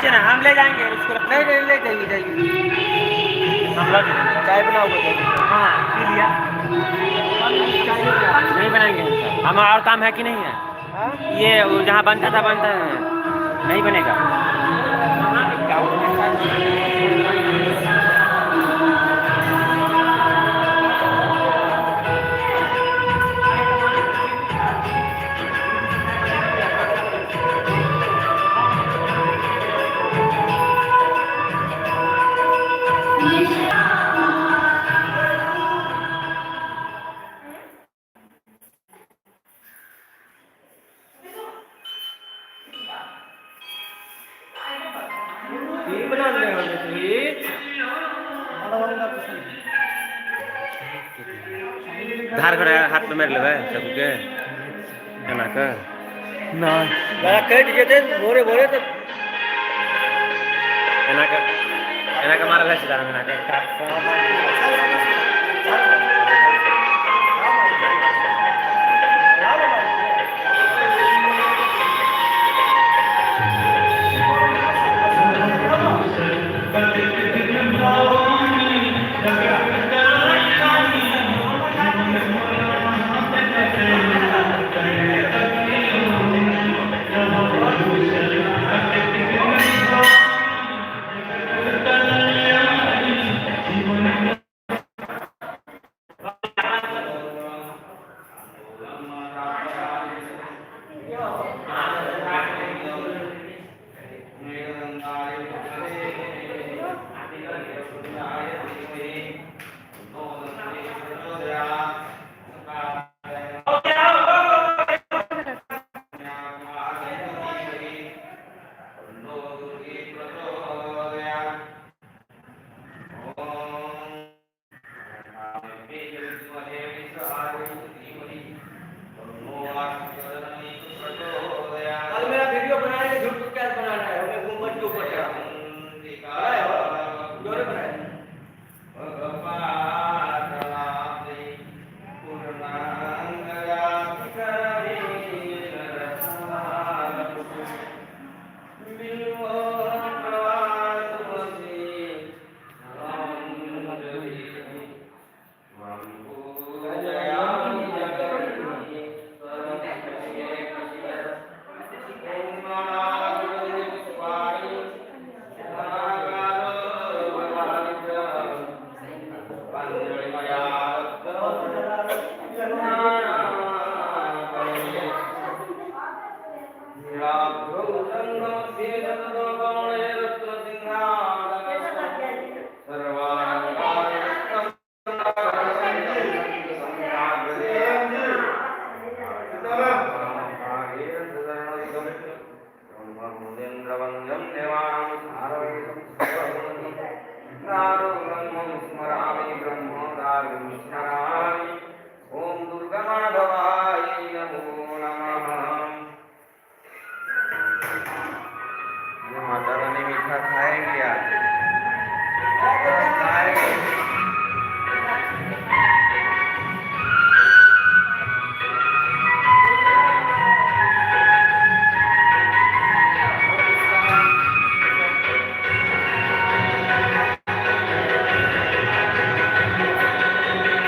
नीचे ना, हम ले जाएंगे उसको। नहीं नहीं, ले जाइए जाइए। हम लग जाएंगे। चाय बनाओगे? हाँ, पी लिया। चाय नहीं पिया। नहीं बनाएंगे हम, और काम है कि नहीं है? हाँ? ये वो जहाँ बनता था बनता है, नहीं बनेगा। की बनाने हो तुम? धार घर हाथ में मारि लेबै सबके एना के। नहीं, गला कटि जेतै भोरे भोरे तऽ। एना के, एना के मारल है, सीधा एना के। कल मेरा वीडियो बनाने झूठ क्या बनाना है? हमें गुम्बद के ऊपर चढ़ा बनाए हो? क्यों नहीं बनाए? स्मरामि ब्रह्मदारुं स्मरामि। ॐ दुर्गमाधवाय।